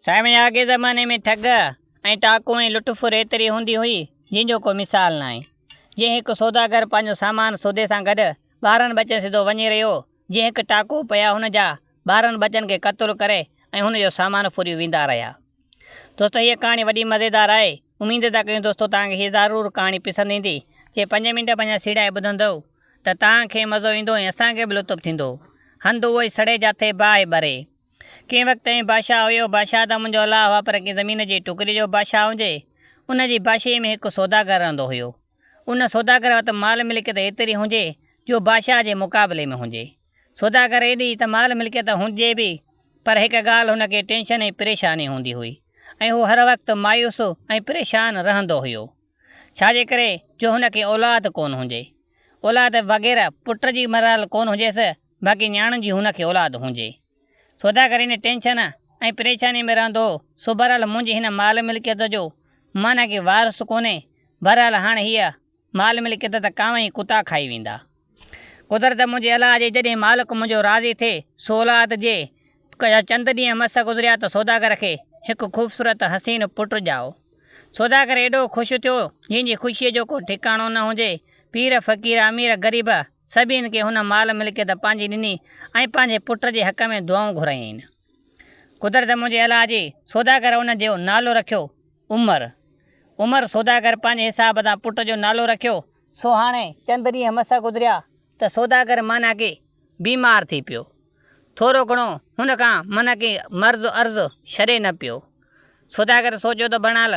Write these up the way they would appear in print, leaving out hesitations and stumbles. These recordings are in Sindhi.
سائين اڳي زماني ۾ ٺڳ ۽ ٽاڪو ۽ لٽ ڦر ايتري هوندي هئي، جنهن جو ڪو مثال ناهي. جنهن هڪ سوداگر پنهنجو سامان سودي سان گڏ ٻارن ٻچن سڌو وڃي رهيو، جنهن هڪ ٽاڪو پيا هن جا ٻارن ٻچن کي قتل ڪري ۽ هن جو سامان ڦريون ويندا رهيا. دوستو هيء ڪهاڻي وڏي مزيدار آهي. اميد ٿا ڪيون دوستو توهان کي هيء ضرور ڪهاڻي پسند ايندي. جي پنج منٽ پنهنجا سيڙائي ٻڌندؤ ته توهان کي مزو ايندو ۽ اسان کي به لطف ٿيندو. هنڌ اهوئي سڙي جاٿي باهه ٻري. ڪنهن وقت ائين بادشاهه هيو، بادشاهه ته منهنجو الله هئا پر ڪنهن زمين جي ٽڪري جو بادشاهه هجي. ان جي بادشاهيء ۾ هڪ سوداگر رهندو هيو. ان سوداگر وٽ مال ملڪيت ايتري هجي جو بادشاهه جي مقابلي ۾ هجي. سوداگر ايڏي ته مال ملڪيت هجي به پر هڪ ڳالهه هن کي ٽينشن ۽ پريشاني هوندي هئي ۽ هو هر وقت مايوس ۽ پريشان رهندو هيو. ڇا جي ڪري جو هن کي اولاد ڪونه هجي. اولاد وغيره پٽ جي مرحل ڪونه هجيس باقي نياڻين جي هن کي اولاد هجي. سوداگر ان ٽينشن ۽ پريشاني ۾ رهندو هو، سو بهرحال منهنجي هن مال ملڪيت جو معنيٰ ڪي وارث ڪونهي، بهرحال هاڻ هيء مال ملڪيت ته ڪانء ۽ ڪتا کائي ويندا. قدرت منهنجي الله جي جڏهن مالڪ منهنجو راضي ٿئي سو اولاد جي چند ڏينهن مس گذريا ته سوداگر کي هڪ خوبصورت حسين پٽ ڄائو. سوداگر ايڏو خوش ٿيو جنهن جي خوشيء جو ڪو ٺڪاڻو نه هجي. پير، فقير، امير، غريب سڀني کي هن مال ملڪيت پنهنجي ڏني ۽ پنهنجي پٽ جي حق ۾ دعائون گهرايائين. قدرت منهنجي الله جي، سوداگر ان جو نالو رکيو عمر. عمر سوداگر پنهنجي حساب سان پٽ جو نالو رکيو. سو هاڻي چند ڏينهن مس گذريا ته سوداگر معنيٰ ڪي بيمار ٿي پيو. ٿورو گهڻو هن کان معنيٰ ڪي مرض عرض ڇڏي نه پيو. سوداگر سوچيو ته بهرحال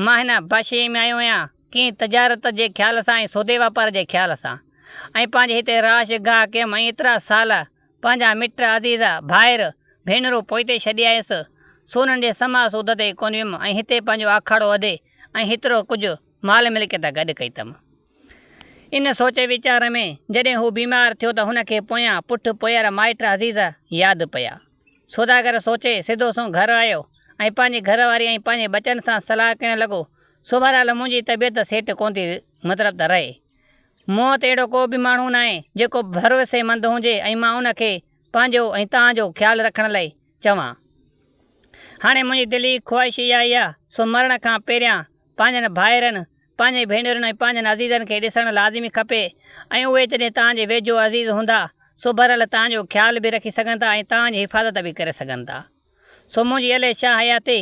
مان هن بادشاهيء ۾ آيو آهيان ڪنهن تجارت جي خيال سان ۽ سودي واپار جي خيال سان ۽ پنهنجي هتي رهائش گاهه ڪيم ۽ ايترا سال پنهنجا مٽ عزيز، ڀائر، ڀينرون پوئتي ڇڏي آيس، سو انهن جي سماء سود تي ڪونه ويم ۽ هتي پنهنجو آکاڙو اڏي ۽ هيترو ڪجهه مال ملڪيت گڏ ڪئي اٿم. ان سوچ ويچار ۾ جڏهن هو بيمار ٿيو ته هن کي پويان پٺ پوئر مائٽ عزيز ياد پيا. سوداگر سوچي سڌو سنئون گهر آيو ۽ پنهنجي گهر واري ۽ پنهنجي ٻچن سان صلاح ڪرڻ لڳو، سو بهرحال منهنجي طبيعت سيٽ ڪونه ٿي مطلب ته رهي. مون وٽ اهڙو ڪو به ماڻهو ناهي جيڪو ڀروسي مند هجي ۽ مان ان کي پنهنجو ۽ توهان جو خيال رکڻ لاء چوان. هاڻي منهنجي دلي خواهش اها ئي آ سو مرڻ کان پهريان پنهنجن ڀائرن، پنهنجي ڀينرن ۽ پنهنجن عزيزن کي ڏسڻ لازمي کپي ۽ اهي جڏهن توهان جي ويجهو عزيز هوندا سو بهرحال توهان جو خيال به رکي سگهن ٿا ۽ توهان جي حفاظت به ڪري سگهن ٿا. سو منهنجي الئي ڇا حياتي،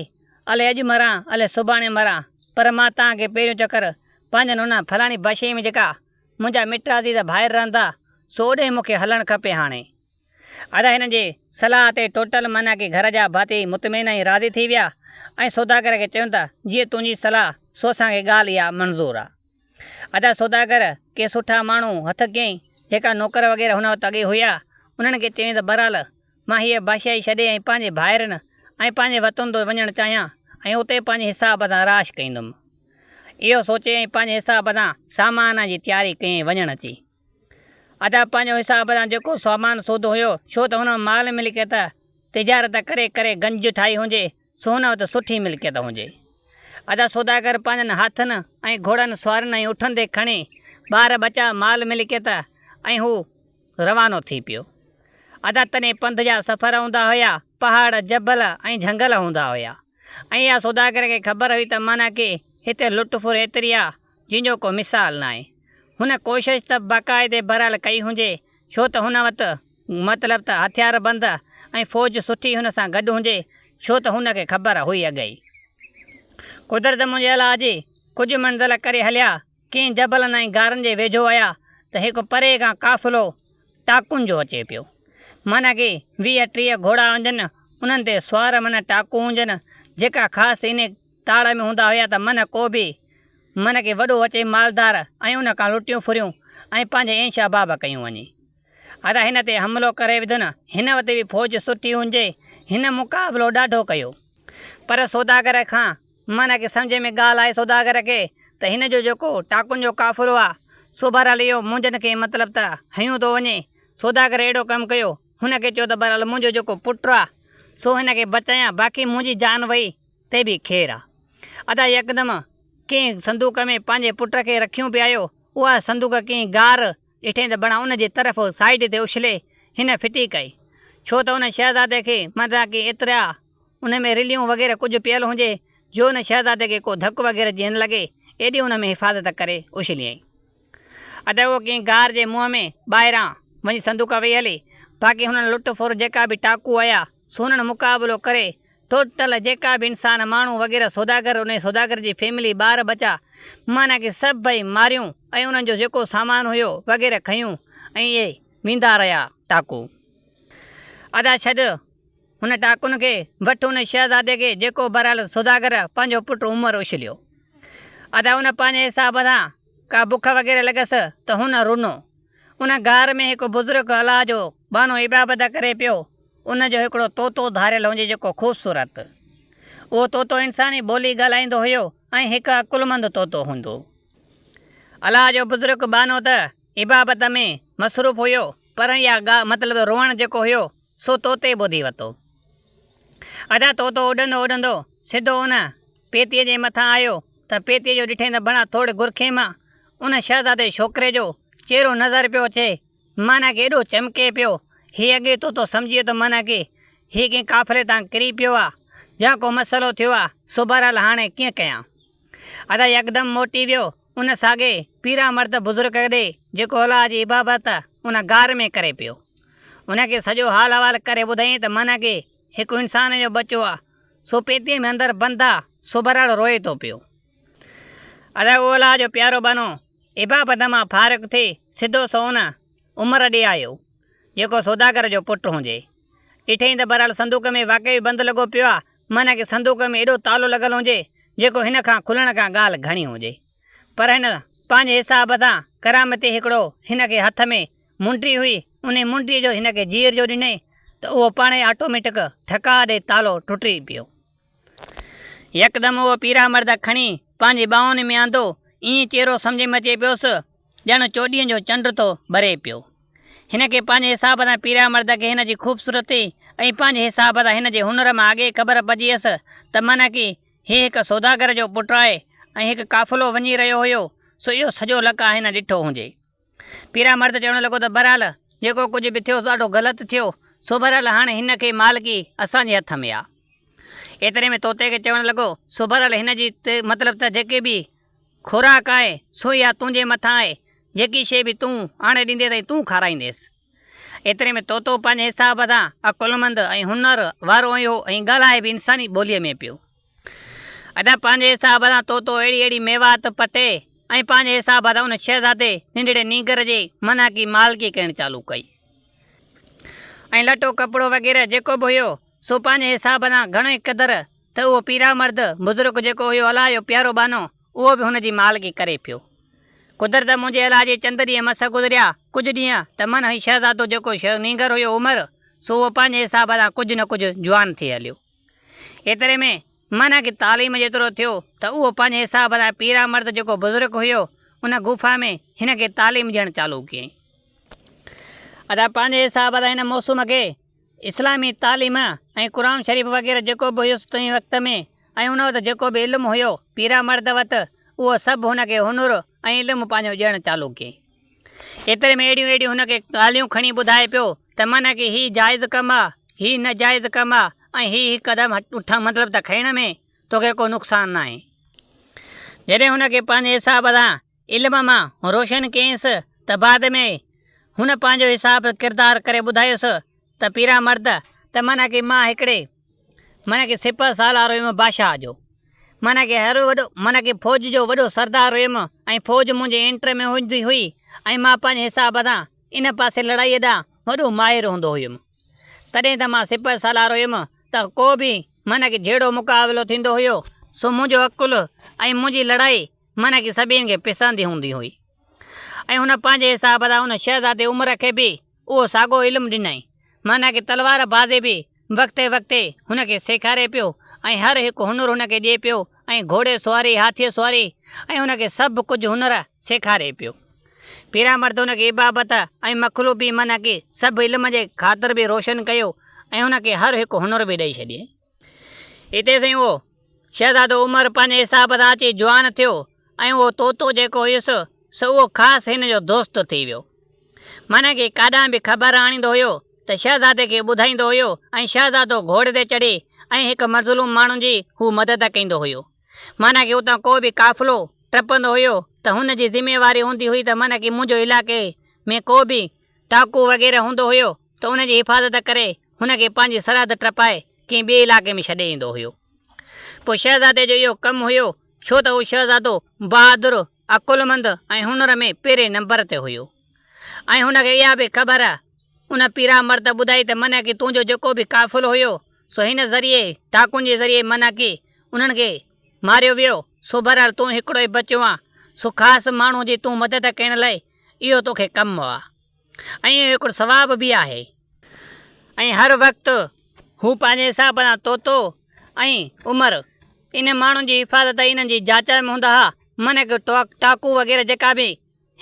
الئي اڄ مران، الئي سڀاڻي مران، پر مان توهان کي پهريون چڪر پنهنجن ان فلاڻي بادشاهيء ۾ جيڪا منهنجا مٽ عزيز ڀائر رهن ٿا، سو اوڏانهن مون کي هلڻ کپي هاڻي. ادا هن جي صلاح تي ٽوٽل معنيٰ ڪي گهر جا ڀاتي مطمئن ۽ راضي ٿي ويا ۽ سوداگر کي چيون ته جيئن تنهنجي صلاح سو اسان کي ڳالهه اها منظور آ. ادا سوداگر ڪي سٺا ماڻهو هٿ ڪيائين جيڪا نوڪر وغيره هن وٽ اڳي هيا انهن کي چيائين ته بهرحال مان هيء بادشاهي ڇڏي ۽ پنهنجي ڀائرن ۽ پنهنجي وطن تي وڃڻ چاهيان ۽ اتي پنهنجي حساب سان رهائش ڪيندم. اهو سوچي ۽ پنهنجي حساب سان سامان جي تياري ڪيائين وڃڻ جي. ادا پنهنجو حساب سان جيڪو سامان سودو هيو، ڇو ته هن مال ملڪيت تجارت ڪري ڪري گنج ٺاهي هجي، سو هن وٽ سٺي ملڪيت هجي. ادا سوداگر پنهنجن هاٿين ۽ گهوڙن سوارين ۽ اٺن تي کڻي ٻار ٻچا مال ملڪيت ۽ هو روانو ٿي پيو. ادا تڏهن پنڌ جا سفر هوندا هيا، پهاڙ، جبل ۽ جهنگل هوندا هيا ۽ اها سوداگر کي خبر هئي ته معنيٰ ڪي هتي لٽ ڦر ايتري آ جنهن جو ڪو مثال ناهي. هن ڪوشش ته باقاعدي بهرحال ڪئي هجي، ڇو ته هن وٽ مطلب ته هٿيار بند ۽ فوج سٺي هن سان گڏ هجي، ڇو ته هن کي خبر هئي اڳ ئي. قدرت منهنجي الله جي، ڪجهه منزل ڪري هليا، ڪنهن جبلن ۽ غارن جي ويجهو آيا ته هڪ پري کان قافلو ٽاڪن جو اچي پيو. معنيٰ ڪي 20 30 گهوڙا هجن، انهن تي سوار معنيٰ ٽاڪو هجن، جيڪا خاص انهي تاڙ ۾ هوندا هيا ته من ڪو به من ڪي وڏو اچي مالدار ۽ ان کان لٽيون ڦريون ۽ پنهنجي عيش اباب ڪيون وڃي. ادا هن تي حملو ڪري وڌن. هن وٽ به فوج سٺي هجي. هن مقابلو ڏاڍو ڪيو. پر سوداگر کان من ڪي سمجهه ۾ ڳالهه آئي سوداگر کي ته هن جو جيڪو ٽاڪن جو قافلو آ سو بهرحال اهو منهنجن کي مطلب ته هنيون ٿو وڃي. سوداگر اهڙو ڪم ڪيو. هن کي چيو ته بهرحال منهنجو جيڪو پٽ آ سو هن کي بچايان باقي منهنجي جان وئي تي به خير آ. ادا يڪدم ڪنهن صندوق ۾ پنهنجي پٽ کي رکيون پئي آيو. اها صندوق ڪنهن غار ڏٺئين ته بڻا ان جي طرف سائيڊ تي اڇلي هن ڦٽي ڪئي. ڇو ته ان شهزادي کي مداقي ايترا ان ۾ رليون وغيره ڪجهه پيل هجي، جو ان شهزادي کي ڪو ڌڪ وغيره جيئن نه لڳي، ايڏي ان ۾ حفاظت ڪري اڇليائين. ادا اهو ڪنهن غار جي منهن ۾ ٻاهران وڃي صندوق وئي هلي، باقي هنن لٽ ڦر جيڪا به ٽاڪو آيا، سو هنن مقابلو ڪري ٽوٽل جيڪا به انسان ماڻهو وغيره سوداگر انهي سوداگر جي فيملي ٻار ٻچا معنيٰ ڪي سڀئي ماريون ۽ انهن جو جيڪو سامان هيو وغيره کنيون ۽ اهي ويندا رهيا ٽاڪو ادا ڇڏ هن ٽاڪن کي وٺ ان شهزادي کي جيڪو بهرحال سوداگر پنهنجو پٽ عمر اڇليو ادا ان پنهنجي حساب سان ڪا بک وغيره لڳس ته هن رنو ان غار ۾ هڪ بزرگ الله جو ٻانهو عبابت ڪري پيو ان جو هڪڙو طوطو ڌاريل هجي جيڪو خوبصورت. اهو طوطو انساني ٻولي ڳالهائيندو هيو ۽ هڪ عقلمند طوطو هوندو. الله جو بزرگ ٻانهو ته عبابت ۾ مصروف هيو پر اها ڳا مطلب روئڻ جيڪو هيو سو طوطي ٻڌي ورتو. ادا طوطو اڏندو اڏندو سڌو ان پيتيء جي مٿان آيو ته پيتيء جو ڏٺئين ته بڻا ٿوڙ گرکي مان ان شهزادي ڇوڪري جو چهرو نظر پيو اچي معنيٰ ڪي ايڏو چمڪي پيو، هي اڳي طوطو سمجهي ويو ته معنيٰ ڪي هي ڪنهن قافلي تان ڪري پيو آ يا ڪو مسئلو ٿيو آ، سو بهرحال هاڻي ڪيئن ڪيان؟ ادا يڪدم موٽي ويو ان ساڳئي پيرا مرد بزرگ ڏي جيڪو الله جي عبادت ان غار ۾ ڪري پيو. ان کي سڄو حال احوال ڪري ٻڌايائين ته معنيٰ ڪي هڪ انسان جو ٻچو آ، سو پيتيء ۾ اندر بند آ، سو بهرحال روئي ٿو پيو. ادا اهو الله جو پيارو ٻانهو عبادت مان فارغ ٿي سڌو سنئون عمر ڏي آيو، جيڪو سوداگر جو پٽ هجي. ڏٺئين ته بهرحال صندوق ۾ واقعي بند لڳو پيو آ، معنيٰ ڪي صندوق ۾ ايڏو تالو لڳل هجي، جيڪو هن کان کلڻ کان ڳالهه گهڻي هجي. پر هن پنهنجي حساب سان ڪرامتي هڪڙو هن کي هٿ ۾ منڊي هئي، انهي منڊيء جو هن کي جير جو ڏنائين ته اهو پاڻهي آٽوميٽڪ ٺڪاء ڏئي تالو ٽٽي پيو. يڪدم اهو پيرا مرد کڻي پنهنجي ٻانهن ۾ آندو، ائين چهرو سمجهه ۾ اچي پيس، ڄڻ چوڏهينء جو چنڊ ٿو ٻري پيو. هن کي پنهنجي حساب سان پيرا مرد کي هن جي خوبصورتي ۽ پنهنجي حساب سان هن جي هنر مان اڳيئي خبر پئجي ويس ته معنيٰ ڪي هي هڪ سوداگر جو پٽ آهي ۽ هڪ قافلو وڃي رهيو هيو، سو اهو سڄو لقاء هن ڏٺو هجي. پيرا مرد چوڻ لڳو ته بهرحال جيڪو ڪجهه به ٿيو سو ڏاڍو غلط ٿيو، سو بهرحال هاڻي هن کي مالڪي اسان جي هٿ ۾ آ. ايتري ۾ طوطي کي چوڻ لڳو، سو بهرحال هن جي مطلب ته جيڪي به خوراڪ آهي سو اها تنهنجي مٿان آهي، جيڪي شيء به تون آڻي ڏينديس ۽ تون کارائينديس. ايتري ۾ طوطو پنهنجي حساب سان عقلمند ۽ هنر وارو هيو ۽ ڳالهائي به انساني ٻوليء ۾ پيو. ادا پنهنجي حساب سان طوطو اهڙي اهڙي ميوات پٽي ۽ پنهنجي حساب سان ان شهزادي ننڍڙي نينگر جي منحقي مالڪي ڪرڻ چالو ڪئي ۽ لٽو ڪپڙو وغيره جيڪو به هيو سو پنهنجي حساب سان گهڻو ئي قدر ته اهو پيرا مرد بزرگ جيڪو هيو الله جو پيارو ٻانهو اهو به هن جي مالڪي ڪري پيو. قدرت منهنجي الله جي چند ڏينهن مس گذريا ڪجهه ڏينهن ته من هي شهزادو جيڪو نينگر هيو عمر سو اهو پنهنجي حساب سان ڪجهه نه ڪجهه جوان ٿي هليو. ايتري ۾ معنيٰ ڪي تعليم جيترو ٿيو ته اهو پنهنجي حساب سان پيرا مرد جيڪو بزرگ هيو ان غوفا ۾ هن کي تعليم ڏيڻ چالو ڪيائين. ادا پنهنجي حساب سان هن موسم کي اسلامي تعليم ۽ قرآن شريف وغيره جيڪو به هيس تنهن وقت ۾ ۽ ان وقت جيڪو به علم هيو پيرا مرد وٽ اهو سڀ هن کي هنر ۽ علم پنهنجو ڏيڻ چالو ڪيائين. ايتري ۾ اهڙيون اهڙيون هن کي ڳالهيون کڻي ٻڌائي پيو ته معنيٰ ڪي هي جائز ڪم آ، هي نه جائز ڪم آ ۽ هي هي قدم اٺ مطلب ته کڻڻ ۾ توکي ڪو نقصان ناهي. جڏهن هن کي پنهنجي حساب سان علم مان روشن ڪيائينس ته بعد ۾ هن پنهنجو حساب ڪردار ڪري ٻڌايس ته پيرا مرد ته معنيٰ ڪي مان هڪڙي معنيٰ ڪي سپهه سالار هيم بادشاهه جو معنيٰ ڪي هر وڏو معنيٰ ڪي فوج جو وڏو سردار هيم ۽ فوج منهنجي انٽر ۾ هوندي هئي ۽ مان پنهنجي حساب سان ان پاسي لڙائيء ڏانهن وڏو ماهر هوندو هيم تڏهن ته مان سپهه سالار هيم ته ڪو به معنيٰ ڪي جهيڙو مقابلو ٿيندو هيو سو منهنجو عقل ۽ منهنجي لڙائي معنيٰ ڪي سڀني کي پسند هوندي هئي ۽ هن پنهنجي حساب سان ان شهزادي عمر کي به اهو ساڳو علم ڏنائين، معنيٰ ڪي تلوار بازي به وقتي وقتي هن کي سيکاري پيو ۽ هر هڪ هنر هن کي ڏئي پيو ۽ گهوڙي سواري، هاٿيء سواري ۽ هن کي سڀ ڪجهه هنر سيکاري پيو. پيرا مرد هن کي عبابت ۽ مخلوبي معنيٰ ڪي سڀ علم جي خاطر به روشن ڪيو ۽ هن کي هر هڪ هنر به ڏئي ڇڏيائين. اتي سائين اهو شهزادو عمر پنهنجي حساب سان اچي جوان ٿيو ۽ اهو طوطو جيڪو هيس سو اهو خاص هن جو دوست ٿي ويو. معنيٰ ڪي ڪاڏانهن به خبر آڻيندو هيو ته شهزادي کي ٻڌائيندو هيو ۽ شهزادو گهوڙي تي چڙهي ۽ هڪ مظلوم ماڻهو جي هو مدد ڪندو هيو. معنيٰ ڪي اتان ڪو به قافلو ٽپندو هيو ته هن جي ذميواري هوندي هئي ته معنيٰ ڪي منهنجو علائقي ۾ ڪو به ٽاڪو وغيره هوندو هيو ته ان جي حفاظت ڪري هن کي پنهنجي سرحد ٽپائي ڪنهن ٻئي علائقي ۾ ڇڏي ايندو هيو. پوء شهزادي جو اهو ڪم هيو ڇو ته هو شهزادو بهادر، عقلمند ۽ هنر ۾ پهرين نمبر تي هيو ۽ هن کي اها به خبر ان پيرا مرد ٻڌائي ته منع ڪي تنهنجو جيڪو به قافلو هيو سو هن ذريعي ڊاڪن جي ذريعي منع ڪي انهن کي ماريو ويو سو بهرحال تون هڪڙو ئي بچيو آن سو خاص ماڻهو جي تون مدد ڪرڻ لاء اهو توکي ڪم آ ۽ اهو هڪڙو ثواب به آهي. ۽ هر وقت هو پنهنجي حساب سان طوطو ۽ عمر انهن ماڻهن جي حفاظت ۽ انهن جي جاچ ۾ هوندا ها. من ڪي ٽاڪو وغيره جيڪا به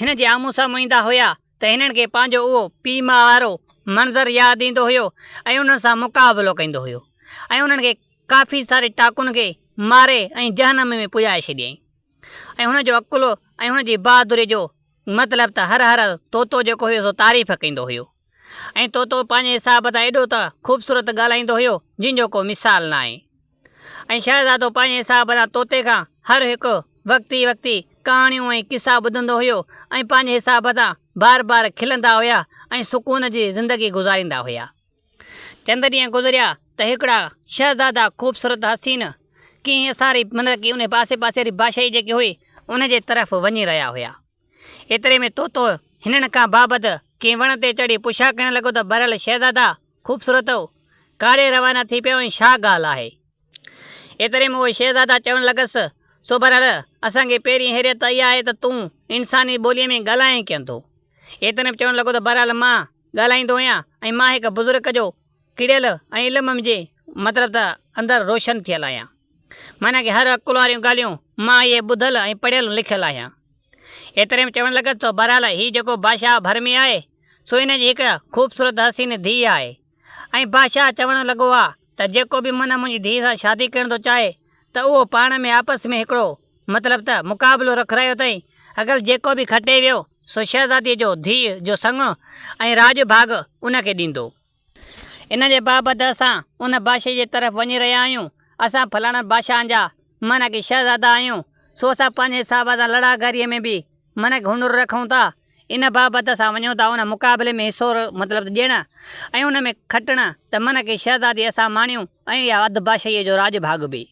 هن جي آمهون سامهون ايندا هيا ته هنن کي پنهنجو اهو پيء ماء وارو منظر ياد ايندو هيو ۽ انهن سان مقابلو ڪندو هيو ۽ انهن کي ڪافي ساري ٽاڪن کي ماري ۽ جهنم ۾ پڄائي ڇڏيائين ۽ هن جو عقل ۽ هن جي بهادري جو مطلب ته هر هر طوطو جيڪو هيو سو تعريف ڪندو هيو ۽ طوطو پنهنجي حساب سان ايڏو ته خوبصورت ڳالهائيندو هيو جنهن جو ڪو مثال ناهي ۽ شهزادو پنهنجي حساب سان طوطي کان هر هڪ وقتي وقتي ڪهاڻيون ۽ قصا ٻڌندو هيو ۽ پنهنجي حساب سان بار بار کلندا هيا ۽ سڪون جي زندگي گذاريندا هيا. چند ڏينهن گذريا ته هڪڙا شهزادا خوبصورت حسين ڪنهن اساري مطلب ڪي انهي پاسي پاسي واري بادشاهي جيڪي هئي ان جي طرف وڃي رهيا هيا. ايتري ۾ طوطو هنن کان بابت ڪنهن وڻ تي چڙهي پڇا ڪرڻ لڳو ته بهرحال شهزادا خوبصورتؤ ڪاڏي روانا ٿي پيا ۽ ڇا ڳالهه آهي؟ ايتري ۾ اهي شهزادا چوڻ لڳس، سو بهرحال اسان کي پهرين حيرت اها آهي ته تون انساني ٻوليء ۾ ڳالهائين ڪين ٿو؟ ايتري ۾ چوڻ لڳو ته بهرحال مان ڳالهائيندو آهيان ۽ مان هڪ بزرگ جو ڪڙيل ۽ علم جي مطلب ته اندر روشن ٿيل آهيان. معنيٰ ڪي هر عقل واريون ڳالهيون مان اهي ٻڌل ۽ پڙهيل لکيل آهيان. ايتري ۾ چوڻ لڳس ته بهرحال هي جيڪو بادشاهه ڀر ۾ آهي سو هن جي هڪ خوبصورت حسين ڌيء آهي ۽ بادشاهه چوڻ لڳو آ ته جيڪو به معنيٰ منهنجي ڌيء سان شادي ڪرڻ ٿو چاهي ته اهو پاڻ ۾ آپس ۾ هڪڙو مطلب ته مقابلو رکرايو اٿئي، اگر جيڪو به کٽي ويو سو شهزاديء جو ڌيء جو سڱ ۽ راڄ ڀاڳ ان کي ڏيندو. ان جي بابت اسان ان بادشاهي جي طرف وڃي رهيا آهيون. اسان فلاڻن بادشاهن جا معنيٰ ڪي شهزادا آهيون، سو اسان پنهنجي حساب سان لڙاگاريء ۾ به معنيٰ ڪي هنر رکون ٿا. ان بابت اسان وڃون ٿا ان مقابلي ۾ حصو مطلب ته ڏيڻ ۽ ان ۾ کٽڻ ته معنيٰ ڪي شهزادي اسان ماڻيون ۽ اها اڌ بادشاهيء جو راڄ ڀاڳ به.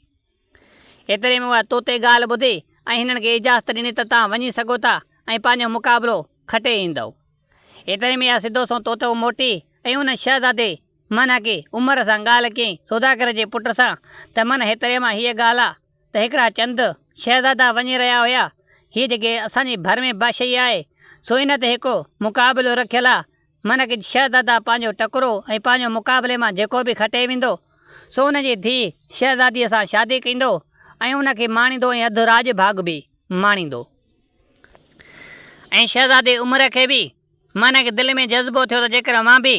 ايتري ۾ اها طوطي ڳالهه ٻڌي ۽ هنن کي اجازت ڏني ته توهان وڃي سگهو ٿا ۽ پنهنجو مقابلو کٽي ايندؤ. ايتري ۾ اها سڌو سنئون طوطو موٽي ۽ ان شهزادي معنيٰ ڪي عمر سان ڳالهه ڪيائين سوداگر جي پٽ سان ته من هيتري مان هيء ڳالهه آ ته هڪڙا چند شهزادا وڃي رهيا هيا هيء جيڪي اسان جي ڀر ۾ بادشاهي آهي سو ان تي هڪ مقابلو رکيل آ معنيٰ ڪي شهزادا پنهنجو ٽڪرو ۽ پنهنجو مقابلي مان جيڪو به کٽي ويندو، سو ان جي ڌيء شهزاديء سان شادي ڪندو ۽ ان کي ماڻيندو ۽ اڌ راڄ ڀاڳ به ماڻيندو. ۽ شهزادي عمر کي به معنيٰ ڪي دل ۾ جذبو ٿيو ته جيڪر مان به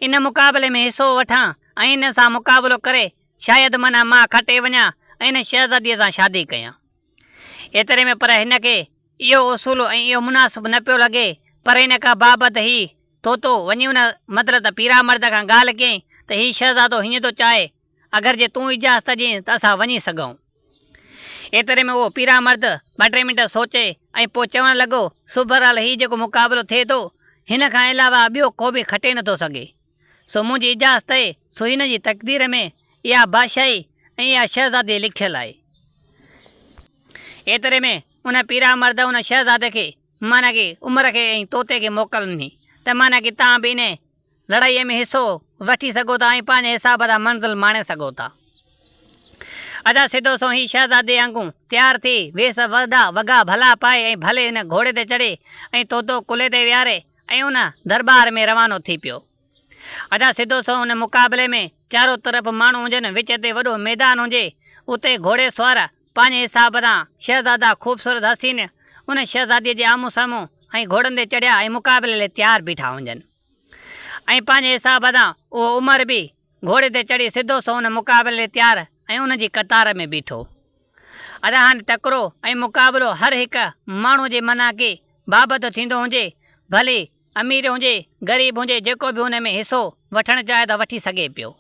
ان مقابلي ۾ حصو وٺان ۽ ان سان مقابلو ڪري شايد معنيٰ مان کٽي وڃان ۽ ان شهزاديء سان شادي ڪيان. ايتري ۾ پر هن کي اهو اصول ۽ اهو مناسب نه پيو لڳي، پر ان کان بابت هي طوطو وڃي ان مطلب ته پيرا مرد کان ڳالهه ڪيائين ته هي شهزادو هيئن ٿو چاهي، اگر جي تون اجازت ڏين ته اسان وڃي سگهون. ايتري ۾ اهو پيرا مرد ٻه ٽي منٽ سوچي ۽ پوء چوڻ لڳو، سو بهرحال هي جيڪو مقابلو ٿئي ٿو، هن کان علاوه ٻيو ڪو به کٽي نٿو سگهي. سو منهنجي اجازت اهي، سو هن جي تقدير ۾ اها بادشاهي ۽ اها شهزادي لکيل آهي. ايتري ۾ ان پيرا مرد ان شهزادي کي معنيٰ ڪي عمر کي ۽ طوطي کي موڪل ڏني ته معنيٰ ڪي توهان به انهي لڙائيء ۾ حصو وٺي سگهو ٿا ۽ پنهنجي حساب سان منزل ماڻي سگهو ٿا. ادا سڌو سنئون هي شهزادي آنگون تيار ٿي ويس وڏا وڳا ڀلا پائي ۽ ڀلي ان گهوڙي تي چڙهي ۽ طوطو ڪلهي تي ويهاري ۽ ان درٻار ۾ روانو ٿي پيو. ادا سڌو سنئون ان مقابلي ۾ چارو طرف ماڻهو هجن، وچ تي وڏو ميدان هجي، اتي گهوڙي سوار پنهنجي حساب سان شهزادا خوبصورت حسين ان شهزاديء جي آمهون سامهون ۽ گهوڙن تي چڙهيا ۽ مقابلي لئي تيار بيٺا هجن ۽ پنهنجي حساب سان اهو عمر به گهوڙي تي چڙهي سڌو سنئون ان مقابلي لئي تيار ۽ ان جي قطار ۾ بيٺو. ادا هاڻي ٽڪرو ۽ مقابلو هر هڪ ماڻهو جي منع ڪي بابت ٿيندو هجي، ڀلي امير هجي، غريب هجي، جيڪو به ان ۾ حصو وٺڻ چاهي ته وٺي سگهي پيو.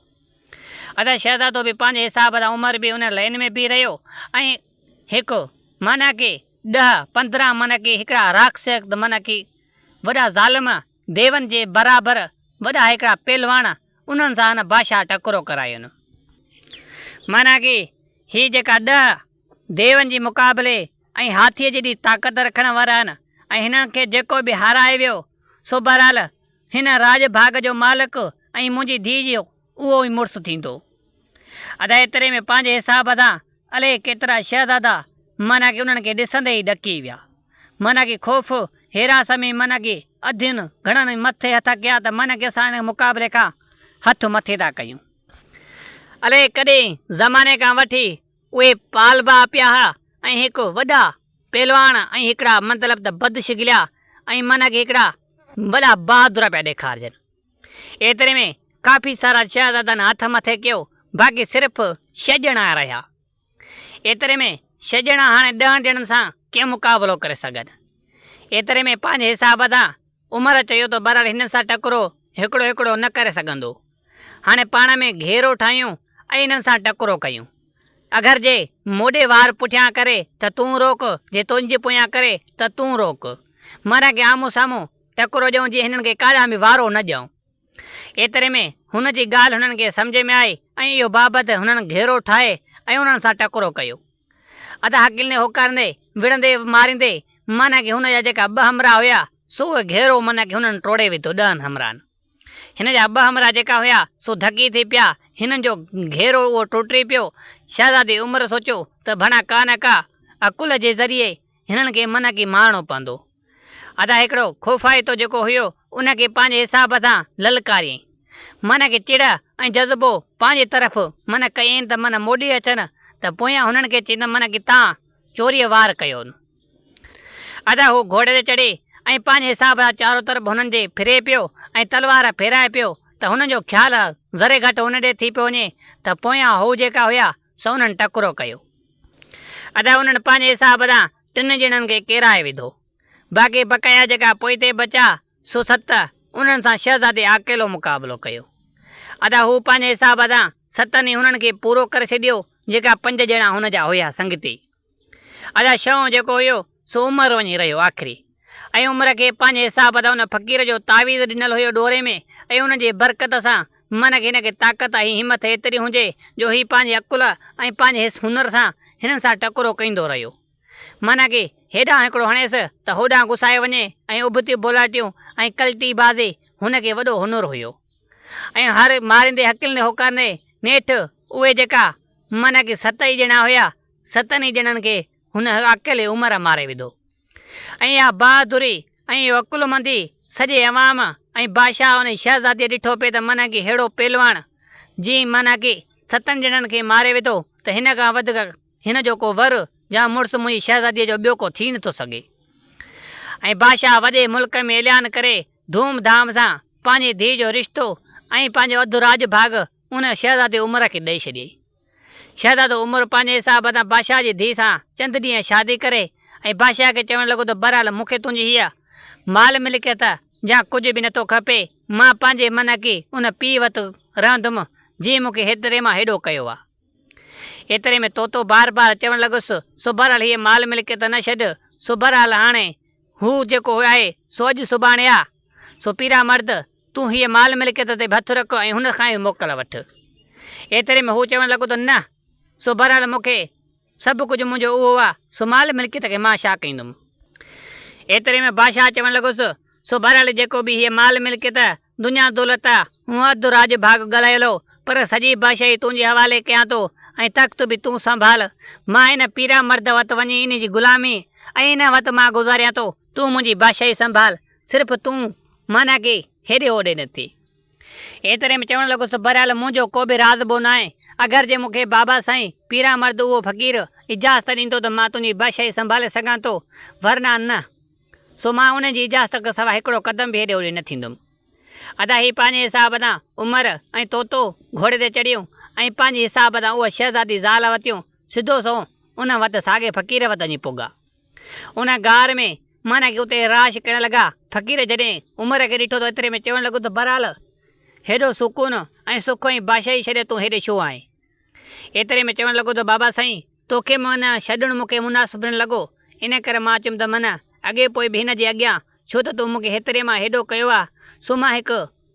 ادا شهزادو به پنهنجي حساب سان عمر به ان لائين ۾ بيهي رهيو ۽ هڪ معنيٰ ڪي ڏهه 15 معنيٰ ڪي هڪڙا راڪشس معنيٰ ڪي وڏا ظالم ديون جي برابر وڏا هڪڙا پهلواڻ انهن سان هن بادشاهه ٽڪرو ڪرايو. معنيٰ ڪي هي جيڪا 10 ديون جي مقابلي ۽ هاٿيء جيڏي طاقت رکڻ وارا آهن ۽ هنن کي جيڪو به هارائي ويو سو بهرحال هن راڄ ڀاڳ جو مالڪ ۽ منهنجي ڌيء جو اهو ئي مڙس ٿيندو. ادا ايتري ۾ پنهنجي حساب سان الائي ڪيترا شهزادا معنيٰ ڪي انهن کي ڏسندي ئي ڏڪي ويا. معنيٰ ڪي خوف، هراس ۾ معنيٰ ڪي اڌين گهڻن مٿي هٿ ڪيا ته معنيٰ ڪي اسان هن مقابلي کان هٿ مٿي ٿا ڪيون. الائي ڪڏهن زماني کان وٺي اهي پالبا پيا ها ۽ هڪ وڏا پهلواڻ ۽ هڪڙا مطلب ته بدشگليا ۽ معنيٰ ڪي هڪڙا وڏا بهادر پيا ڏيکارجن. ايتري ۾ ڪافي سارا شهزادن هٿ مٿي ڪيو، باقي صرف ڇهه ڄڻا رهيا. ايتري ۾ ڇهه ڄڻا هاڻي 10 ڄڻن سان ڪيئن مقابلو ڪري سگهن. ايتري ۾ پنهنجي حساب سان عمر چيو ته بهرحال هنن سان ٽڪرو هڪڙو هڪڙو نه ڪري سگهندو. هاڻي پاڻ ۾ گهيرو ٺاهيون ۽ انهن سان ٽڪرو ڪيون. اگر جي موڏي وار پٺيان ڪري ته تون روڪ، جي تنهنجي پويان ڪري ته تون روڪ. معنيٰ ڪي آمهون سامهون ٽڪرو ڏيون جيئن هنن کي ڪاڏانهن به وارو نه ڏيون. ايتري ۾ هن جي ڳالهه هنن کي سمجهه ۾ آئي ۽ اهو بابت هنن گهيرو ٺاهي ۽ انهن سان ٽڪرو ڪيو. ادا هڪلندي هوڪاريندي، وڙهندي ماريندي معنيٰ ڪي هن جا جيڪا ٻه همراهه هيا سو اهي گهيرو معنيٰ ڪي هنن ٽوڙي وڌو 10 همراهن. هن جا ٻه همراهه جيڪا هيا سو ڌڪي ٿي پيا، هنن جو گهيرو اهو ٽوٽي پيو. شهزادي عمر سوچيو ته ڀڻا ڪا نه ڪا عقل جي ذريعي هنن کي معنيٰ ڪي مارڻو پوندو. ادا هڪڙو خوفائتو جيڪو هيو ان کي پنهنجي حساب سان للڪاريائين. معنيٰ ڪي چڙ ۽ جذبو پنهنجي طرف معنيٰ ڪيائين ته معنيٰ موڏي اچن ته پويان هنن کي چئي ته معنيٰ ڪي تان چوريء وار ڪيو. ادا هو گهوڙي تي چڙهي ۽ پنهنجي حساب سان چارو طرف هنن جي ڦري پيو ۽ تلوار ڦيرائي پيو ته هنن جو خيال ذري گهٽ ان ڏي ٿي پيو وڃي ته پويان هو جيڪا هيا سو انهن ٽڪرو ڪيو. ادا انهن پنهنجي حساب سان ٽن ڄڻن کي ڪيرائي وڌو. باقي بقايا جيڪا پوئتي بچا سو ست انهن سان شهزادي اڪيلو مقابلو ڪيو. ادا هو پنهنجي حساب سان ستن ئي هنن کي پورو ڪري ڇڏيو جيڪا پنج ڄڻا هن جا هيا سنگتي. ادا ڇهون جيڪو هيو سو عمر وڃي رهيو آخري ۽ عمر کي پنهنجي حساب سان ان فقير جو تعويذ ڏنل هيو ڏوري ۾ ۽ ان جي برڪت سان من کي هن کي طاقت ۽ همٿ ايتري هجي جو هي پنهنجي عقل ۽ پنهنجي حس هنر سان هنن سان ٽڪرو ڪيندو رهيو معنيٰ ڪي هيڏانهن هڪڙو هڻيس ته هوڏانهن گسائي وڃي ۽ ابتيون بولاٽيون ۽ ڪلٽي بازي هن کي وڏو هنر هيو ۽ هر ماريندي هڪلندي هوڪارندي نيٺ اهي جيڪا معنيٰ ڪي ست ئي ڄڻا هيا ستن ئي ڄڻن کي هن اڪيلي عمر ماري وڌو ۽ اها بهادري ۽ اهو عقلمندي سڄي عوام ۽ بادشاهه ان شهزاديء ڏٺو پئي ته معنيٰ ڪي ههڙو پهلواڻ جنهن معنيٰ ڪي ستن ڄڻن کي ماري وڌو ته هن کان وڌڪ هن جو ڪو ور يا مڙس منهنجي شهزاديء جو ٻيو ڪو ٿي نٿو سگهي. ۽ بادشاهه وڏي ملڪ ۾ اعلان ڪري ڌوم ڌام سان پنهنجي ڌيء جو رشتو ۽ پنهنجو اڌ راڄ ڀاڳ ان شهزادي عمر کي ڏئي ڇڏيائين. شهزادو عمر پنهنجي حساب سان بادشاهه جي ڌيء سان چند ڏينهن شادي ڪري ۽ بادشاهه کي چوڻ لڳو ته بهرحال مون کي تنهنجي هيء مال ملڪيت يا ڪجهه به نٿو کپي، مان پنهنجي من ڪي ان پيء وٽ رهندم، جنهن مون کي هيتري مان هيڏو ڪيو آ. ايتري ۾ طوطو بار بار چوڻ لڳس، سو بهرحال هيء مال ملڪيت نه ڇڏ، سو بهرحال هاڻي هو جيڪو آهي سو اڄ سڀاڻي آ، سو پيرا مرد تون هيء مال ملڪيت تي به هٿ رک ۽ هن کان به موڪل وٺ. ايتري ۾ هو چوڻ لڳو ته نه، سو بهرحال مون کي سڀ ڪجهه منهنجو اهو آ، سو مال ملڪيت کي مان ڇا ڪيندم. ايتري ۾ بادشاهه چوڻ لڳس، سو بهرحال جيڪو به هيء مال ملڪيت، دنيا دولت آ، هونء اڌ راڄ ڀاڳ ڳالهايل هو، پر سڄي بادشاهي تنهنجي حوالي ڪيان ٿو ۽ تخت به تون سنڀال. مان ان پيرا مرد وٽ وڃي ان جي غلامي ۽ ان وٽ مان گذاريان ٿو، تون منهنجي بادشاهي سنڀال، صرف تون معنيٰ ڪي هيڏي هوڏي نه ٿي. ايتري ۾ چوڻ لڳس، بهرحال منهنجو ڪو به راضبو ناهي. اگر جي مون کي بابا سائين، پيران مرد اهو فقير، اجازت ڏيندو ته مان تنهنجي بادشاهي سنڀالي سگهان ٿو، ورنه نه. سو مان ان جي اجازت کان سواء هڪڙو قدم به هيڏي هوڏي نه ٿيندم. ادا هي پنهنجي حساب سان عمر ۽ طوطو گهوڙي تي چڙهيون ۽ پنهنجي حساب سان اها شهزادي زال وتيون سڌو سنئون ان وٽ ساڳئي فقير وٽ وڃي پڳا. ان غار ۾ معنيٰ ڪي اتي رهائش ڪرڻ لڳا. فقير جڏهن عمر کي ڏٺو ته ايتري ۾ چوڻ لڳو ته بهرحال هيڏو سڪون ۽ سک ۽ بادشاهي ڇڏي تون هيڏي ڇو آئين؟ ايتري ۾ چوڻ لڳو ته بابا سائين توکي معنيٰ ڇڏڻ مون کي مناسب نه لڳو، ان ڪري مان چيم ته معنيٰ اڳي پوء به هن جي اڳيان ڇو ته تو مون کي هيتري مان هيڏو ڪيو آ، سو مان هڪ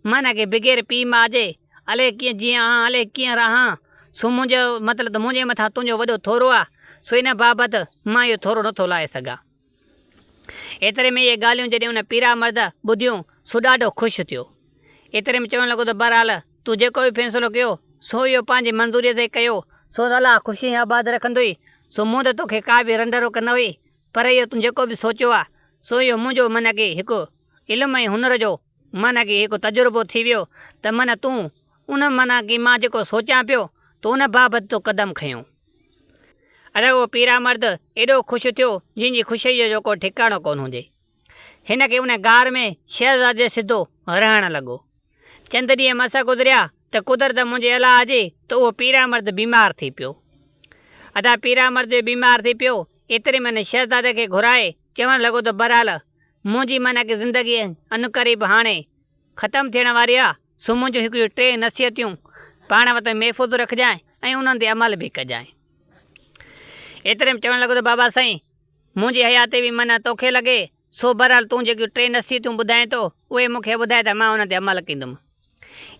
معنيٰ ڪي بغير پيء ماء جي الائي ڪيئن جيئان آن الائي ڪيئن رهان، سو منهنجو مطلب ته منهنجي مٿان تنهنجو وڏو ٿورو آ، سو ان بابت مان اهو ٿورو نٿو لاهي سگهان. ايتري ۾ اهي ڳالهيون جڏهن ان پيرا مرد ٻڌيون، سو ڏاڍو خوش ٿيو. ايتري ۾ چوڻ لڳو ته بهرحال تون جيڪو به فيصلو ڪيو، سو اهو پنهنجي منظوريء تي ڪيو، سو ته الله خوش ۽ آباد رکندوئي، سو مون ته توکي ڪا به رنڊ روڪ نه هئي، پر اهو تون جيڪو به سوچيو آ، سو اهو منهنجو معنيٰ ڪي هڪ علم ۽ هنر جو معنيٰ ڪي هڪ تجربو ٿي ويو ته معنيٰ تون ان معنيٰ ڪي مان جيڪو سوچيان پيو ته ان بابت تو قدم کنيو. اڙي اهو پيرا مرد ايڏو خوش ٿيو جنهن جي خوشيء جو ڪو ٺڪاڻو ڪونه هجي. هن کي ان غار ۾ شهزادي سڌو رهڻ لڳو. چند ڏينهن مس گذريا ته قدرت منهنجي الله جي ته اهو پيرا مرد بيمار ٿي پيو. ادا پيرا مرد جو بيمار ٿي پيو ايتري ۾ هن شهزادي کي گهرائي چوڻ لڳو ته بهرحال منهنجي معنيٰ ڪي زندگي عنقريب هاڻي ختم ٿيڻ واري آ سو منهنجون هڪڙيون ٽي نصيحتيون پاڻ وٽ محفوظ رکجانء ۽ انهن تي عمل به ڪجانء. ايتري ۾ چوڻ لڳو ته بابا سائين منهنجي حياتي به معنيٰ توکي لڳي سو بهرحال تون جيڪيون ٽي نصيحتون ٻڌائين ٿو اهي مون کي ٻڌاء ته مان انهن تي عمل ڪندم.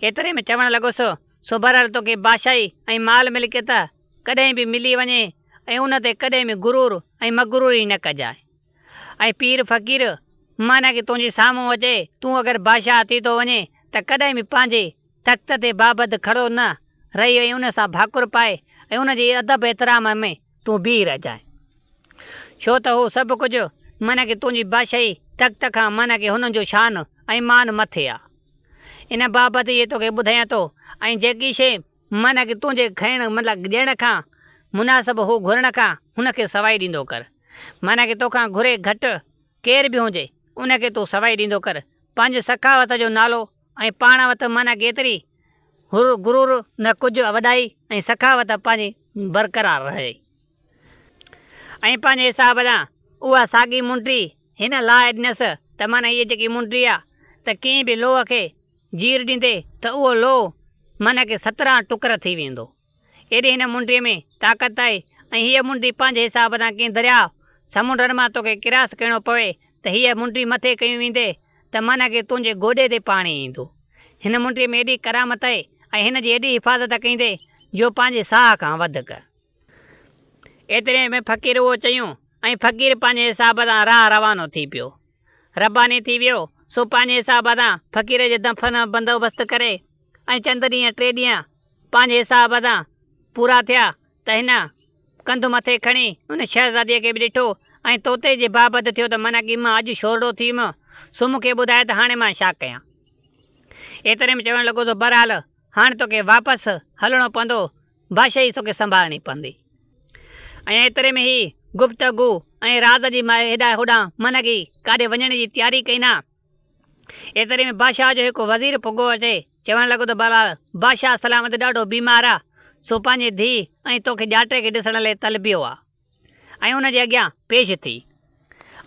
ايتري ۾ چوڻ لڳس، سو بهرحال توکي بادشاهي ۽ مال ملڪيت ڪڏهن به ملي وڃي ۽ ان تي ڪڏهن به غرور ۽ مغروري نه ڪجانء ۽ پير فقير معنيٰ ڪي تنهنجي سامهون اچي تون اگر بادشاهه ٿي ٿو وڃين ته ڪڏهن به پنهنجي تخت تي بابد کڙو نه رهي ۽ ان سان ڀاڪر پائي ۽ ان جي ادب احترام ۾ تون بيهي رهجانء. ڇو ته هو سڀ ڪجهه معنيٰ ڪي تنهنجي بادشاهي تخت کان معنيٰ ڪي هنن جو شان ۽ مان مٿي آ. ان بابت اهي توکي ٻڌايان ٿو ۽ جيڪي شيء معنيٰ ڪي تنهنجي کڻڻ مطلب ڏيڻ کان مناسب هو گهرڻ کان هن کي سوائي ڏيندو ڪر. معنيٰ ڪي توکان گهري گهٽ ڪير به هجي ان کي تون سوائي ڏيندو ڪر. پنهنجي سخاوت جو نالو ۽ پاڻ وٽ معنيٰ ڪي ايتري هر غرور نه ڪجهه وڏائي ۽ سخاوت پنهنجي برقرار رهي. ۽ پنهنجي حساب سان اها ساڳي منڊي هن لاهي ڏنس ته معنيٰ هيء جيڪي منڊي آ ته ڪنهن به لوهه کي جير ڏيندي ته اهو لوهه معنيٰ ڪي 17 ٽڪر ٿي ويندو. ايڏي هن منڊيء ۾ طاقت آهي ۽ هيء منڊي پنهنجي حساب سان ڪنهن درياء، سمنڊن مان توکي ڪراس ڪرڻو پوي ته هيء منڊي مٿي ڪيون ويندي ته معنيٰ ڪي تنهنجي گوڏي تي پاڻي ايندو. هن منڊيء ۾ ايڏي ڪرامت آهي ۽ هن جي ايڏي حفاظت ڪيندي جو پنهنجي ساهه کان وڌڪ. ايتري ۾ فقير اهو چيون ۽ فقير پنهنجي حساب سان راهه روانو ٿي پيو. رباني ٿي ويو، سو پنهنجي حساب سان فقير جي دفن بندوبست ڪري ۽ چند ڏينهن ٽي ڏينهن پنهنجي حساب سان پورا ٿيا ته هن ڪنڌ مٿي کڻي ان شهزاديء کي به ڏٺو ۽ طوطي جي بابت ٿيو ته من ڪي مان اڄ شورڙو ٿي ويم، سو مون کي ٻڌاء ته هاڻي مان ڇا ڪيان؟ ايتري ۾ چوڻ لڳو ته بهرحال هاڻي توکي واپس هلڻو پوندو، بادشاهي توکي سنڀالڻي پوندي. ۽ ايتري ۾ هي گفتگو ۽ راز جي هيڏانهن هوڏانهن من ڪي ڪاڏي وڃڻ جي تياري ڪئي نه. ايتري ۾ بادشاهه جو هڪ وزير پڳو اچي چوڻ لڳو ته ڀلا بادشاهه سلامت ڏاڍو بيمار آ، سو پنهنجي ڌيء ۽ توکي ڄاٽي کي ڏسڻ لئي طلبيو آ ۽ ان جي اڳيان پيش ٿي.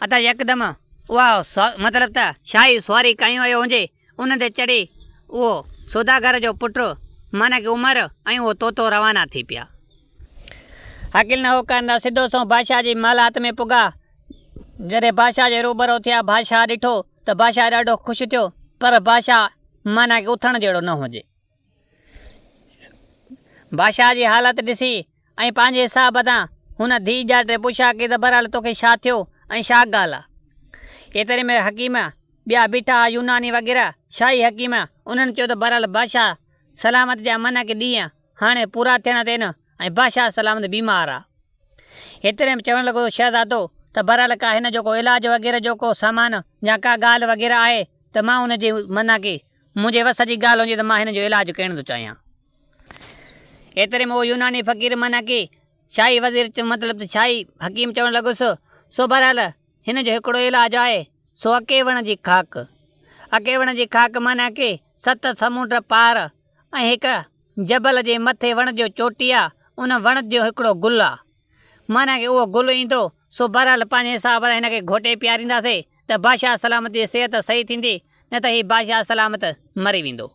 ادا يڪدم اها مطلب ته شاهي سواري ڪاهيون ويو هجي، ان تي چڙهي اهو سوداگر جو پٽ معنيٰ ڪي عمر ۽ اهو طوطو روانا ٿي پيا. عقل نه هو ڪن، سڌو سنئون بادشاهه جي محلات ۾ پڳا. جڏهن بادشاهه جي روبرو ٿيا، بادشاهه ڏٺو ته بادشاهه ڏاڍو خوش ٿيو، پر بادشاهه معنيٰ ڪي اٿڻ جهڙو نه هجي. بادشاهه جي حالت ڏسي ۽ پنهنجي حساب سان هن ڌيء ڄاٽي پڇا ڪئي ته بهرحال توکي ڇا ٿيو ۽ ڇا ڳالهه آ؟ ايتري ۾ حڪيم ٻيا بيٺا ها يوناني وغيره شاهي حڪيم، انهن چيو ته بهرحال بادشاهه سلامت جا معنيٰ ڪي ڏينهن هاڻي پورا ٿيڻ تي آهن ۽ بادشاهه سلامت بيمار آ. ايتري ۾ چوڻ لڳو شهزادو ته بهرحال ڪا هن جو ڪو علاج وغيره جو ڪو سامان يا ڪا ڳالهه وغيره آهي ته مان ان جي منع ڪي منهنجي وس جي ڳالهه هجي ته مان هن جو علاج ڪرڻ ٿو چاهيان. ايتري ۾ اهو يوناني فقير منع ڪي شاهي وزير مطلب ته شاهي حڪيم چوڻ لڳس سو بهرحال هن جو هڪڙو علاج آهي سو اڪي وڻ جي خاڪ. اڪي وڻ جي خاڪ معنيٰ ڪي ست سمونڊ پار ۽ هڪ جبل جي مٿي وڻ جو چوٽي آ، ان وڻ جو هڪڙو گل آ. معنيٰ ڪي اهو گل ايندو، سو بهرحال پنهنجي حساب سان هن کي گهوٽي پيارينداسي ته بادشاهه سلامت جي صحت صحيح ٿيندي، نه ته هي بادشاهه سلامت مري ويندو.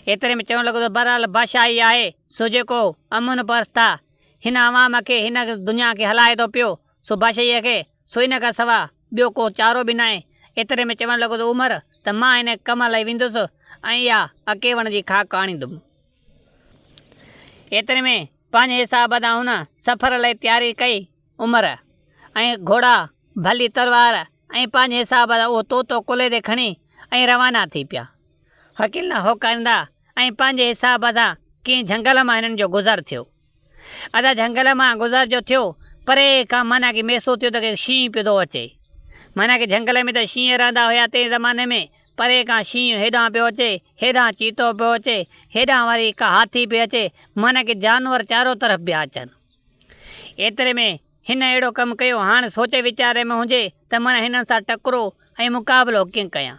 ايتري ۾ چوڻ لڳو ته بهرحال بادشاهه ئي آهي، سو جيڪو امن پرست آ، هن عوام کي، هن دنيا کي هلائي ٿو پيو، سو بادشاهيء کي، سو ان کان سوا ٻيو ڪو چارو به ناهي. ايتري ۾ چوڻ لڳو ته عمر ته مان هن ڪم لاء ويندس ۽ اها اڪيوڻ جي خاڪ آڻيندم. ايتري ۾ پنهنجي حساب سان هن سفر لاء تياري ڪئي. عمر ۽ گهوڙا، ڀلي تلوار ۽ پنهنجي حساب سان اهو طوطو ڪلهي تي کڻي ۽ روانا ٿي پيا. هڪيلنا هوڪاريندا ۽ پنهنجي حساب سان ڪنهن جهنگل مان هنن جو گذر ٿيو. ادا جهنگل مان گذر جو ٿيو، پري کان معنيٰ ڪي محسوس ٿيو ته ڪي شينهن پيو ٿو اچي. معنيٰ ڪي جهنگل ۾ ته شينهن رهندا هيا تنهن زماني ۾، پري کان شينهن هيڏانهن پيو اچي، هيڏانهن چيتو پيو اچي، هيڏانهن وري ڪا هاٿي پئي اچي، معنيٰ ڪي جانور چارو طرف پيا اچن. ايتري ۾ هن اهڙو ڪم ڪيو، هاڻ سوچ ويچار ۾ هجي ته معنيٰ هنن سان ٽڪرو ۽ مقابلو ڪيئن ڪيان.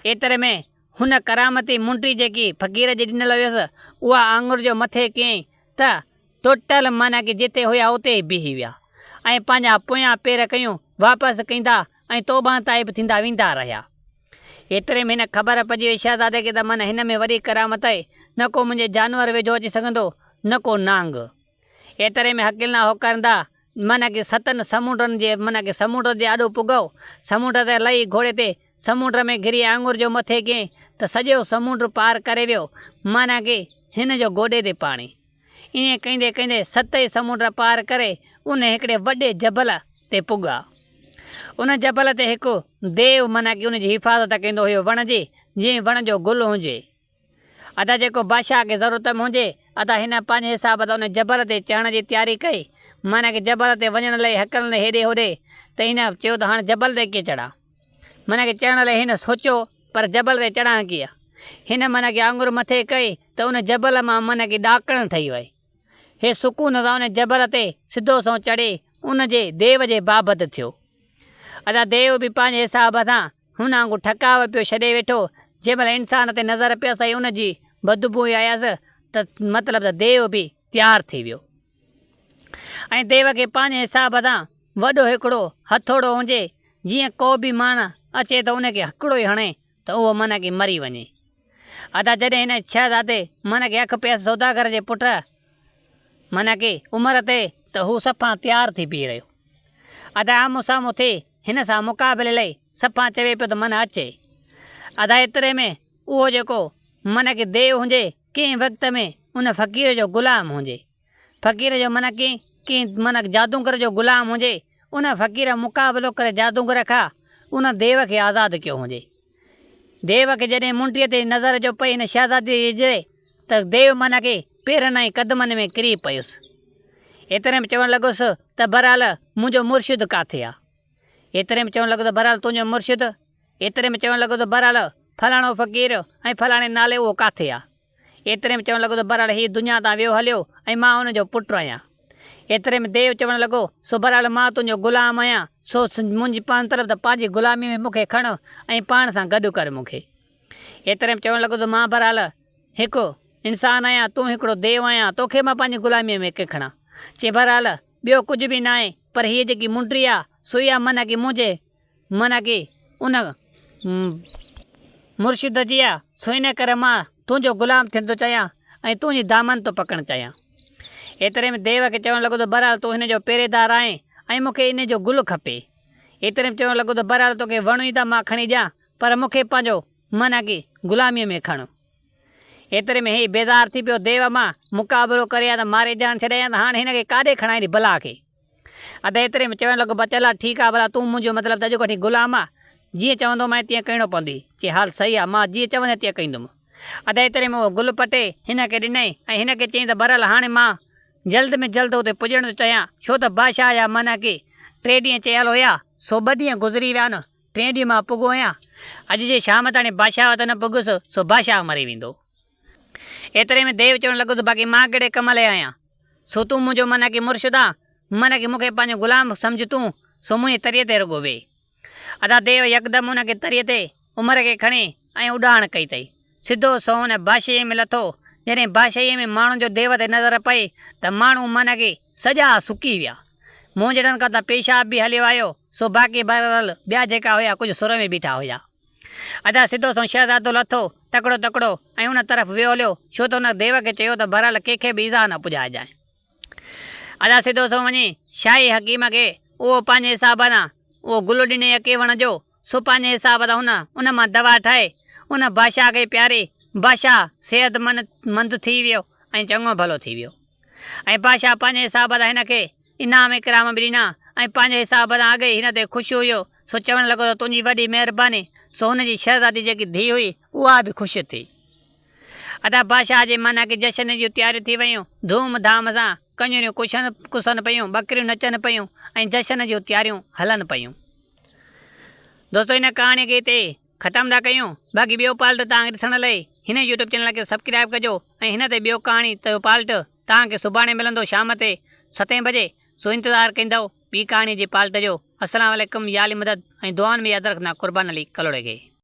ايتري ۾ هن ڪرامتي منڊي جيڪي فقير جي ڏنل هيس، اها آڱر جو مٿي ڪيائين ته ٽوٽل معنيٰ ڪي جتي هيا اتي ئي بيهي ويا ۽ پنهنجا پويان پير ڪيون واپس ڪيندا ۽ توبهن تائب ٿيندا ويندا رهيا. ايتري ۾ هن خبر پئجي وئي شهزادي کي ته معنيٰ هن ۾ وڏي ڪرامت آهي، نه ڪو منهنجي جانور ويجهو اچي سگهندو، نه ڪو نانگ. ايتري ۾ هڪلنا هوڪارندا معنيٰ ڪي ستن سمونڊن جي معنيٰ ڪي سمونڊ جي آڏو پڳو، سمونڊ تي لهي گهوڙي تي سمونڊ ۾ گهري آڱر جو مٿي ڪيائين ته سڄو سمونڊ پار ڪري ويو، معنيٰ ڪي هن جو گوڏي تي پاڻي. ائين ڪندي ڪندي ست ئي سمونڊ پار ڪري ان هڪڙي وڏي جبل تي پڳا. ان جبل تي هڪ ديو معنيٰ ڪي ان جي حفاظت ڪندو هيو وڻ جي، جنهن وڻ جو گل هجي. ادا جيڪو بادشاهه کي ضرورت ۾ هجي. ادا هن پنهنجي حساب سان ان جبل تي چڙهڻ جي تياري ڪئي. معنيٰ ڪي جبل تي وڃڻ لئي هڪلڻ لئي هيڏي هوڏي ته هن چيو ته هاڻ جبل تي ڪيئن چڙهان. معنيٰ ڪي چڙهڻ لئي هن سوچيو پر جبل تي چڙهان ڪيئن. هن معنيٰ ڪي آڱر مٿي ڪئي ته ان جبل مان معنيٰ ڪي ڏاڪڻ ٺهي وئي. هي سڪون سان ان جبل تي سڌو سنئون چڙهي ان جي ديو جي بابت ٿيو. ادا ديو به پنهنجي حساب سان هن وانگر ٺڪاء پيو ڇڏي ويٺو. جنهن مهل انسان تي نظر پيس ۽ ان جي بدبوء آيس ته مطلب ته ديو به تيار ٿي ويو. ۽ ديو کي پنهنجي حساب سان وڏو هڪڙو هٿوڙو هجي، جيئن ڪو به ماڻ اچي ته ان کي هڪڙو ئي هڻي ته اهو معنيٰ ڪي مري وڃي. ادا جڏهن هن شهزادي معنيٰ ڪي اک پيس سوداگر جي پٽ معنيٰ ڪي عمر تي ته هو صفا تيار ٿي بيهي رهيو. ادا آمهون سامهون ٿي هن سان مقابلي لئي صفا چوي پيو ته من اچي. ادا ايتري ۾ اهو جيڪو معنيٰ ڪي ديو هجي ڪنهن وقت ۾ ان فقير جو غلام هجي. فقير جو معنيٰ ڪي ڪنهن معنيٰ جادوگر جو غلام هجي، ان فقير مقابلو ڪري جادوگر کان ان ديو کي آزاد ڪيو هجي. ديو کي جڏهن منڊيء تي نظر جو پئي هن شهزاديء جي جي ته ديو معنيٰ ڪي پيرن ۽ قدمن ۾ ڪري پيس. ايتري ۾ چوڻ لڳس ته بهرحال منهنجو مرشد ڪاٿي آ؟ ايتري ۾ چوڻ لڳو ته بهرحال تنهنجو مرشد؟ ايتري ۾ چوڻ لڳو ته بهرحال فلاڻو فقير ۽ فلاڻي نالي اهو ڪاٿي آ؟ ايتري ۾ چوڻ لڳو ته بهرحال هي دنيا تان ويو هليو ۽ مان ان جو پٽ آهيان. ايتري ۾ ديو چوڻ لڳو، سو بهرحال مان تنهنجو غلام آهيان، سو منهنجي پاڻ طرف ته پنهنجي غلاميء ۾ مون کي کڻ ۽ پاڻ سان گڏ ڪر مون کي. ايتري ۾ چوڻ لڳو ته مان بهرحال هڪ انسان آهيان، تون هڪڙو ديو آهيان، توکي مان پنهنجي غلاميء ۾ ڪيئن کڻان؟ چي بهرحال ٻيو ڪجهه به ناهي، پر هيء جيڪي منڊي آ، سو اها معنيٰ ڪي منهنجي معنيٰ ڪي ان مرشد جي آ، سو ان ڪري مان تنهنجو غلام ٿيڻ ٿو چاهيان ۽ تنهنجي دامن ٿو پڪڙڻ چاهيان. ايتري ۾ ديو کي چوڻ لڳو ته بهرحال تون هن جو پهريدار آهين ۽ مون کي ان جو گل کپي. ايتري ۾ چوڻ لڳو ته بهرحال توکي وڻ ئي ته مان کڻي ڏيان، پر مون کي پنهنجو معنيٰ ڪي غلاميء ۾ کڻ. ايتري ۾ هي بيزار ٿي پيو، ديو مان مقابلو ڪري ها ته ماري جان ڇڏايان ته هاڻ هن کي ڪاڏي کڻان هيڏي بلا کي. ادا ايتري ۾ چوڻ لڳو، بچل آ، ٺيڪ آ، ڀلا تون منهنجو مطلب ته اڄ کان وٺي غلام آ، جيئن چوندومانء تيئن ڪرڻو پوندئي. چي هل صحيح آ، مان جيئن چوندين تيئن ڪندم. ادا ايتري ۾ اهو گل پٽي هن کي ڏنائين ۽ هن کي چيائين ته بهرحال هاڻي مان جلد ۾ جلد اتي پڄڻ ٿو چاهيان، ڇو ته بادشاهه جا معنيٰ ڪي ٽي ڏينهن چيل هيا، سو ٻه ڏينهن گذري ويا آهن، ٽئين ڏينهن مان پڳو آهيان، اڄ جي شام تاڻي بادشاهه وٽ نه پڳس، سو بادشاهه مري ويندو. ايتري ۾ ديو چوڻ لڳو ته باقي مان ڪهڙي ڪم لئي آهيان؟ سو تون منهنجو معنيٰ ڪي مرشد آن، معنيٰ ڪي مون کي پنهنجو غلام سمجهه تون، سو منهنجي تريء تي رڳو ويهه. ادا ديو يڪدم ان کي تريء تي عمر کي کڻي ۽ اڏاڻ ڪئي اٿئي. سڌو سنئون ان بادشاهيء ۾ لٿو. جڏهن بادشاهيء ۾ ماڻهن جو ديو تي نظر پئي ته ماڻهو معنيٰ ڪي سڄا سڪي ويا. مون جهڙن کان ته پيشاب به هليو آيو، سو باقي بهرحال ٻيا جيڪا هيا ڪجهه سر ۾ بيٺا هيا. ادا سڌو سنئون شهزادو لٿو، تڪڙو تڪڙو ۽ ان طرف ويو هليو، ڇو ته ان ديو کي چيو ته بهرحال ڪنهن کي به ايذاء نه پڄائجانء. ادا سڌو سنئون وڃي شاهي حڪيم کي اهو پنهنجي حساب سان اهو گل ڏني اڪي وڻ جو، سو پنهنجي حساب سان هن ان مان دوا ٺاهي ان بادشاهه کي پياري، بادشاهه صحت مند ٿي ويو ۽ چڱو ڀلو ٿي ويو. ۽ بادشاهه پنهنجي حساب سان هن کي انعام اڪرام به ڏنا ۽ پنهنجي حساب سان اڳ ئي هن تي خوش هيو، سو چوڻ لڳو ته تنهنجي وڏي مهرباني، سو هن جي شهزادي جيڪي ڌيء هئي، اها به خوش ٿي. ادا بادشاهه جي معنيٰ ڪي جشن جون تياريون ٿي ويون، ڌوم ڌام سان ڪڃريون ڪشن ڪسن پيون، ٻڪريون نچن پيون ۽ جشن جون تياريون هلن پيون. دوستو هن ڪهاڻي کي هتي ختم ٿا ڪيون باقي ٻيو پالٽ توهان کي ڏسڻ لئي هن يوٽيوب چينل کي سبڪرائب ڪجو ۽ هن تي ٻيو ڪهاڻي جو پالٽ توهان کي سڀاڻي ملندو شام تي ستين بجي سو انتظار ڪندؤ ٻي ڪهاڻي جي پالٽ جو السلام عليڪم يا علي مدد ۽ دعائن ۾ ياد رکندا قربان علي ڪلهوڙي کي.